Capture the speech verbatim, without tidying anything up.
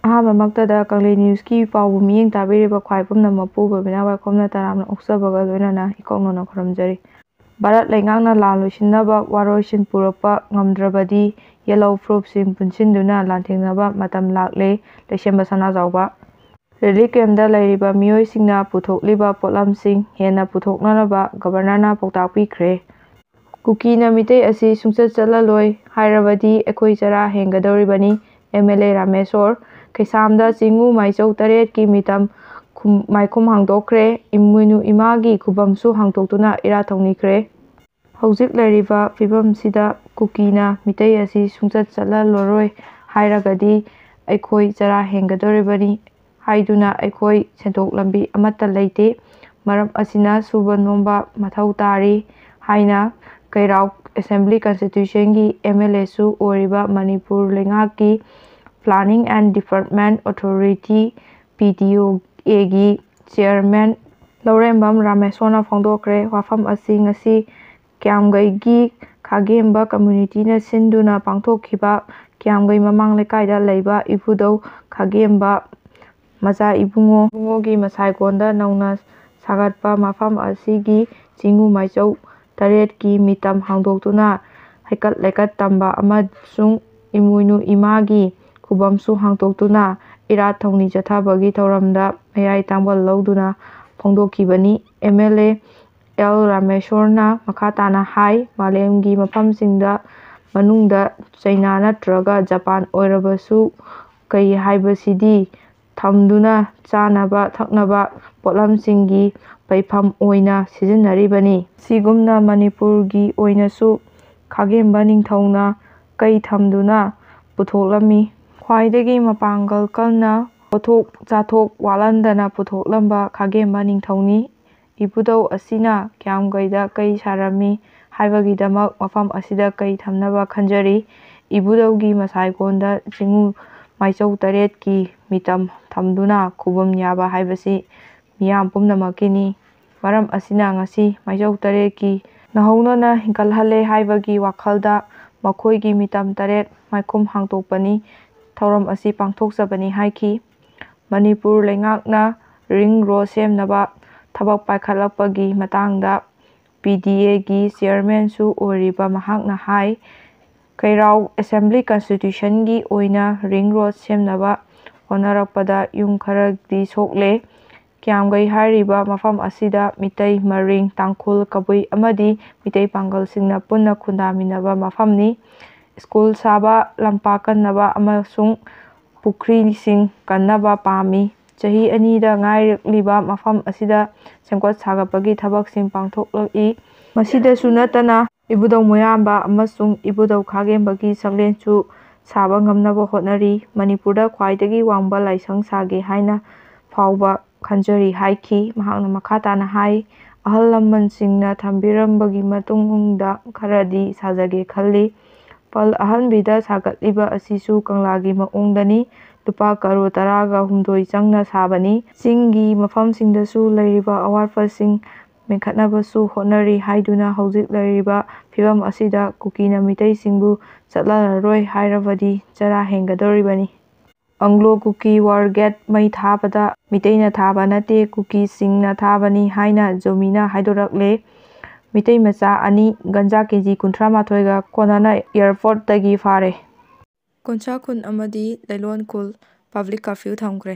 ꯑꯍꯥꯟꯕꯃꯛꯇꯗ ꯀꯪꯂꯩ ꯅ꯭ꯌꯨꯁꯀꯤ ꯄꯥꯎꯕꯨ ꯃꯤꯠꯌꯦꯡ ꯇꯥꯕꯤꯔꯤꯕ ꯈ꯭ꯋꯥꯏ ꯄꯨꯝꯅꯃꯛꯄꯨ ꯕꯕꯤꯅꯥ ꯋꯥꯏꯈꯣꯝꯅ ꯇꯔꯥꯝꯅ ꯑꯣꯛꯆꯕꯒ ꯂꯣꯏꯅꯅ ꯏꯀꯣꯛ ꯅꯧꯅ ꯈꯨꯔꯨꯝꯖꯔꯤ꯫ ꯚꯥꯔꯠ ꯂꯩꯉꯥꯛꯅ ꯂꯥꯟ ꯂꯣꯏꯁꯤꯟꯅꯕ ꯋꯥꯔꯣꯏꯁꯤꯟ ꯄꯨꯔꯛꯄ ꯉꯝꯗ꯭ꯔꯕꯗꯤ ꯌꯦꯜꯂꯧ ꯐꯨꯔꯨꯞꯁꯤꯡ ꯄꯨꯟꯁꯤꯟꯗꯨꯅ ꯂꯥꯟꯊꯦꯡꯅꯕ ꯃꯇꯝ ꯂꯥꯛꯂꯦ, ꯂꯩꯁꯦꯝꯕ ꯁꯅꯥꯖꯥꯎꯕ꯫ ꯔꯤꯂꯤꯐ ꯀꯦꯝꯞꯇ ꯂꯩꯔꯤꯕ ꯃꯤꯑꯣꯏꯁꯤꯡꯅ ꯄꯨꯊꯣꯛꯂꯤꯕ ꯄꯣꯠꯂꯝꯁꯤꯡ ꯍꯦꯟꯅ ꯄꯨꯊꯣꯛꯅꯅꯕ ꯒꯕꯔꯅꯔꯅ ꯄꯥꯎꯇꯥꯛ ꯄꯤꯈ꯭ꯔꯦ꯫ ꯀꯨꯀꯤꯅ ꯃꯤꯇꯩ ꯑꯁꯤ ꯁꯨꯡꯆꯠ ꯆꯠꯂꯂꯣꯏ ꯍꯥꯏꯔꯕꯗꯤ ꯑꯩꯈꯣꯏ ꯆꯔꯥ ꯍꯦꯟꯒꯗꯧꯔꯤꯕꯅꯤ꯫ ꯑꯦꯝ ꯑꯦꯜ ꯑꯦ ꯔꯥꯃꯦꯁꯣꯔ ꯈꯩꯁꯥꯝꯗ ꯆꯤꯡꯉꯨ ꯃꯥꯏꯆꯧ ꯇꯔꯦꯠꯀꯤ ꯃꯤꯇꯝ ꯈꯨꯝ-, ꯃꯥꯏꯈꯨꯝ ꯍꯥꯡꯗꯣꯛꯈ꯭ꯔꯦ꯫ ꯏꯃꯣꯏꯅꯨ ꯏꯃꯥꯒꯤ ꯈꯨꯕꯝꯁꯨ ꯍꯥꯡꯗꯣꯛꯇꯨꯅ ꯏꯔꯥꯠ ꯊꯧꯅꯤꯈ꯭ꯔꯦ꯫ ꯍꯧꯖꯤꯛ ꯂꯩꯔꯤꯕ ꯐꯤꯕꯝꯁꯤꯗ ꯀꯨꯀꯤꯅ ꯃꯤꯇꯩ ꯑꯁꯤ ꯁꯨꯡꯆꯠ ꯆꯠꯂꯂꯔꯣꯏ ꯍꯥꯏꯔꯒꯗꯤ ꯑꯩꯈꯣꯏ ꯆꯔꯥ ꯍꯦꯟꯒꯗꯧꯔꯤꯕꯅꯤ ꯍꯥꯏꯗꯨꯅ ꯑꯩꯈꯣꯏ ꯁꯦꯟꯊꯣꯛ ꯂꯝꯕꯤ ꯑꯃꯠꯇ ꯂꯩꯇꯦ꯫ ꯃꯔꯝ ꯑꯁꯤꯅ ꯁꯨꯕ ꯅꯣꯝꯕ ꯃꯊꯧ ꯇꯥꯔꯤ ꯍꯥꯏꯅ ꯀꯩꯔꯥꯎ ꯑꯦꯁꯦꯝꯕ꯭ꯂꯤ ꯀꯟꯁꯇꯤꯇ꯭ꯌꯨꯁꯟꯒꯤ ꯑꯦꯝ ꯑꯦꯜ ꯑꯦꯁꯨ ꯑꯣꯏꯔꯤꯕ ꯃꯅꯤꯄꯨꯔ ꯂꯩꯉꯥꯛꯀꯤ Planning and Development Authority, ꯄꯤ ꯗꯤ ꯑꯣ ꯑꯦꯒꯤ ꯆꯤꯌꯔꯃꯦꯟ ꯂꯧꯔꯦꯝꯕꯝ ꯔꯥꯃꯦꯁꯣꯔꯅ ꯐꯣꯡꯗꯣꯛꯈ꯭ꯔꯦ꯫ ꯋꯥꯐꯝ ꯑꯁꯤ ꯉꯁꯤ ꯀ꯭ꯌꯥꯝꯒꯩꯒꯤ ꯈꯥꯒꯦꯝꯕ ꯀꯝꯃ꯭ꯌꯨꯅꯤꯇꯤꯅ ꯁꯤꯟꯗꯨꯅ ꯄꯥꯡꯊꯣꯛꯈꯤꯕ ꯀ꯭ꯌꯥꯝꯒꯩ ꯃꯃꯥꯡ ꯂꯩꯀꯥꯏꯗ ꯂꯩꯕ ꯏꯕꯨꯙꯧ ꯈꯥꯒꯦꯝꯕ ꯃꯆꯥ ꯏꯕꯨꯡꯉꯣ, ꯏꯕꯨꯡꯉꯣꯒꯤ ꯃꯁꯥꯏꯀꯣꯟꯗ ꯅꯧꯅ ꯁꯥꯒꯠꯄ ꯃꯐꯝ ꯑꯁꯤꯒꯤ ꯆꯤꯡꯉꯨ ꯃꯥꯏꯆꯧ ꯇꯔꯦꯠꯀꯤ ꯃꯤꯇꯝ ꯍꯥꯡꯗꯣꯛꯇꯨꯅ ꯍꯩꯀꯠ ꯂꯩꯀꯠ ꯇꯝꯕ ꯑꯃꯁꯨꯡ ꯏꯃꯣꯏꯅꯨ ꯏꯃꯥꯒꯤ ꯈꯨꯕꯝꯁꯨ ꯍꯥꯡꯗꯣꯛꯇꯨꯅ ꯏꯔꯥꯠ ꯊꯧꯅꯤ ꯆꯠꯊꯕꯒꯤ ꯊꯧꯔꯝꯗ ꯃꯌꯥꯏ ꯇꯥꯡꯕꯜ ꯂꯧꯗꯨꯅ ꯐꯣꯡꯗꯣꯛꯈꯤꯕꯅꯤ꯫ ꯑꯦꯝ ꯑꯦꯜ ꯑꯦ ꯑꯦꯜ ꯔꯥꯃꯦꯁꯣꯔꯅ ꯃꯈꯥ ꯇꯥꯅ ꯍꯥꯏ, ꯃꯥꯂꯦꯝꯒꯤ ꯃꯐꯝꯁꯤꯡꯗ ꯃꯅꯨꯡꯗ ꯆꯩꯅꯥ ꯅꯠꯇ꯭ꯔꯒ ꯖꯄꯥꯟ ꯑꯣꯏꯔꯕꯁꯨ ꯀꯩ ꯍꯥꯏꯕꯁꯤꯗꯤ ꯊꯝꯗꯨꯅ ꯆꯥꯅꯕ ꯊꯛꯅꯕ ꯄꯣꯠꯂꯝꯁꯤꯡꯒꯤ ꯄꯩꯐꯝ ꯑꯣꯏꯅ ꯁꯤꯖꯤꯟꯅꯔꯤꯕꯅꯤ꯫ ꯁꯤꯒꯨꯝꯅ ꯃꯅꯤꯄꯨꯔꯒꯤ ꯑꯣꯏꯅꯁꯨ ꯈꯥꯒꯦꯝꯕ ꯅꯤꯡꯊꯧꯅ ꯀꯩ ꯊꯝꯗꯨꯅ ꯄꯨꯊꯣꯛꯂꯝꯃꯤ꯫ ꯈ꯭ꯋꯥꯏꯗꯒꯤ ꯃꯄꯥꯡꯒꯜ ꯀꯟꯅ ꯄꯣꯠꯊꯣꯛ ꯆꯥꯊꯣꯛ ꯋꯥꯠꯍꯟꯗꯅ ꯄꯨꯊꯣꯛꯂꯝꯕ ꯈꯥꯒꯦꯝꯕ ꯅꯤꯡꯊꯧꯅꯤ꯫ ꯏꯕꯨꯙꯧ ꯑꯁꯤꯅ ꯀ꯭ꯌꯥꯝꯒꯩꯗ ꯀꯩ ꯁꯥꯔꯝꯃꯤ ꯍꯥꯏꯕꯒꯤꯗꯃꯛ ꯃꯐꯝ ꯑꯁꯤꯗ ꯀꯩ ꯊꯝꯅꯕ ꯈꯟꯖꯔꯤ꯫ ꯏꯕꯨꯙꯧꯒꯤ ꯃꯁꯥꯏꯀꯣꯟꯗ ꯆꯤꯡꯉꯨ ꯃꯥꯏꯆꯧ ꯇꯔꯦꯠꯀꯤ ꯃꯤꯇꯝ ꯊꯝꯗꯨꯅ ꯈꯨꯕꯝ ꯌꯥꯕ ꯍꯥꯏꯕꯁꯤ ꯃꯤꯌꯥꯝ ꯄꯨꯝꯅꯃꯛꯀꯤꯅꯤ꯫ ꯃꯔꯝ ꯑꯁꯤꯅ ꯉꯁꯤ ꯃꯥꯏꯆꯧ ꯇꯔꯦꯠꯀꯤ ꯅꯧꯍꯧꯅꯅ ꯍꯤꯡꯒꯠꯍꯜꯂꯦ ꯍꯥꯏꯕꯒꯤ ꯋꯥꯈꯜꯗ ꯃꯈꯣꯏꯒꯤ ꯃꯤꯇꯝ ꯇꯔꯦꯠ ꯃꯥꯏꯈꯨꯝ ꯍꯥꯡꯗꯣꯛꯄꯅꯤ꯫ ꯊꯧꯔꯝ ꯑꯁꯤ ꯄꯥꯡꯊꯣꯛꯆꯕꯅꯤ ꯍꯥꯏꯈꯤ꯫ ꯃꯅꯤꯄꯨꯔ ꯂꯩꯉꯥꯛꯅ ꯔꯤꯡ ꯔꯣꯗ ꯁꯦꯝꯅꯕ ꯊꯕꯛ ꯄꯥꯏꯈꯠꯂꯛꯄꯒꯤ ꯃꯇꯥꯡꯗ ꯄꯤ ꯗꯤ ꯑꯦꯒꯤ ꯆꯤꯌꯔꯃꯦꯟꯁꯨ ꯑꯣꯏꯔꯤꯕ ꯃꯍꯥꯛꯅ ꯍꯥꯏ, ꯀꯩꯔꯥꯎ ꯑꯦꯁꯦꯝꯕ꯭ꯂꯤ ꯀꯟꯁꯇꯤꯇ꯭ꯌꯨꯁꯟꯒꯤ ꯑꯣꯏꯅ ꯔꯤꯡ ꯔꯣꯗ ꯁꯦꯝꯅꯕ ꯍꯣꯠꯅꯔꯛꯄꯗ ꯌꯨꯝ ꯈꯔꯗꯤ ꯁꯣꯛꯂꯦ꯫ ꯀꯤꯌꯥꯝꯒꯩ ꯍꯥꯏꯔꯤꯕ ꯃꯐꯝ ꯑꯁꯤꯗ ꯃꯤꯇꯩ, ꯃꯔꯤꯡ, ꯇꯥꯡꯈꯨꯜ, ꯀꯕꯨꯏ ꯑꯃꯗꯤ ꯃꯤꯇꯩ ꯄꯥꯡꯒꯜꯁꯤꯡꯅ ꯄꯨꯟꯅ ꯈꯨꯟꯗꯥꯃꯤꯟꯅꯕ ꯃꯐꯝꯅꯤ꯫ ꯁ꯭ꯀꯨꯜ ꯁꯥꯕ, ꯂꯝꯄꯥꯛ ꯀꯟꯅꯕ ꯑꯃꯁꯨꯡ ꯄꯨꯈ꯭ꯔꯤꯁꯤꯡ ꯀꯟꯅꯕ ꯄꯥꯝꯃꯤ꯫ ꯆꯍꯤ ꯑꯅꯤꯗ ꯉꯥꯏꯔꯛꯂꯤꯕ ꯃꯐꯝ ꯑꯁꯤꯗ ꯁꯦꯝꯒꯠ ꯁꯥꯒꯠꯄꯒꯤ ꯊꯕꯛꯁꯤꯡ ꯄꯥꯡꯊꯣꯛꯂꯛꯏ꯫ ꯃꯁꯤꯗꯁꯨ ꯅꯠꯇꯅ ꯏꯕꯨꯙꯧ ꯃꯣꯏꯔꯥꯝꯕ ꯑꯃꯁꯨꯡ ꯏꯕꯨꯙꯧ ꯈꯥꯒꯦꯝꯕꯒꯤ ꯁꯛꯂꯦꯟꯁꯨ ꯁꯥꯕ ꯉꯝꯅꯕ ꯍꯣꯠꯅꯔꯤ꯫ ꯃꯅꯤꯄꯨꯔꯗ ꯈ꯭ꯋꯥꯏꯗꯒꯤ ꯋꯥꯡꯕ ꯂꯥꯏꯁꯪ ꯁꯥꯒꯦ ꯍꯥꯏꯅ ꯐꯥꯎꯕ ꯈꯟꯖꯔꯤ ꯍꯥꯏꯈꯤ꯫ ꯃꯍꯥꯛꯅ ꯃꯈꯥ ꯇꯥꯅ ꯍꯥꯏ, ꯑꯍꯜ ꯂꯃꯟꯁꯤꯡꯅ ꯊꯝꯕꯤꯔꯝꯕꯒꯤ ꯃꯇꯨꯡꯗ ꯈꯔꯗꯤ ꯁꯥꯖꯒꯦ ꯈꯜꯂꯤ꯫ ꯄꯜ ꯑꯍꯟꯕꯤꯗ ꯁꯥꯒꯠꯂꯤꯕ ꯑꯁꯤꯁꯨ ꯀꯪꯂꯥꯒꯤ ꯃꯑꯣꯡꯗꯅꯤ꯫ ꯂꯨꯄꯥ ꯀꯔꯣꯔ ꯇꯔꯥꯒ ꯍꯨꯝꯗꯣꯏ ꯆꯪꯅ ꯁꯥꯕꯅꯤ꯫ ꯆꯤꯡꯒꯤ ꯃꯐꯝꯁꯤꯡꯗꯁꯨ ꯂꯩꯔꯤꯕ ꯑꯋꯥꯠꯄꯁꯤꯡ ꯃꯦꯟꯈꯠꯅꯕꯁꯨ ꯍꯣꯠꯅꯔꯤ ꯍꯥꯏꯗꯨꯅ ꯍꯧꯖꯤꯛ ꯂꯩꯔꯤꯕ ꯐꯤꯕꯝ ꯑꯁꯤꯗ ꯀꯨꯀꯤꯅ ꯃꯤꯇꯩꯁꯤꯡꯕꯨ ꯆꯠꯅꯔꯔꯣꯏ ꯍꯥꯏꯔꯕꯗꯤ ꯆꯔꯥ ꯍꯦꯟꯒꯗꯧꯔꯤꯕꯅꯤ꯫ ꯑꯪꯒ꯭ꯂꯣ ꯀꯨꯀꯤ ꯋꯥꯔ ꯒꯦꯠ ꯃꯩ ꯊꯥꯕꯗ ꯃꯤꯇꯩꯅ ꯊꯥꯕ ꯅꯠꯇꯦ, ꯀꯨꯀꯤꯁꯤꯡꯅ ꯊꯥꯕꯅꯤ ꯍꯥꯏꯅ ꯖꯣꯃꯤꯅ ꯍꯥꯏꯗꯣꯔꯛꯂꯦ꯫ ꯃꯤꯇꯩ ꯃꯆꯥ ꯑꯅꯤ ꯒꯟꯖꯥ ꯀꯦ ꯖꯤ ꯀꯨꯟꯊ꯭ꯔꯥ ꯃꯥꯊꯣꯏꯒ ꯀꯣꯟꯅꯅ ꯑꯦꯌꯔꯄꯣꯔꯠꯇꯒꯤ ꯐꯥꯔꯦ꯫ ꯀꯣꯟꯁꯥꯈꯨꯟ ꯑꯃꯗꯤ ꯂꯩꯂꯣꯟꯈꯨꯜ ꯄꯕ꯭ꯂꯤꯛ ꯀꯔꯐ꯭ꯌꯨ ꯊꯝꯈ꯭ꯔꯦ꯫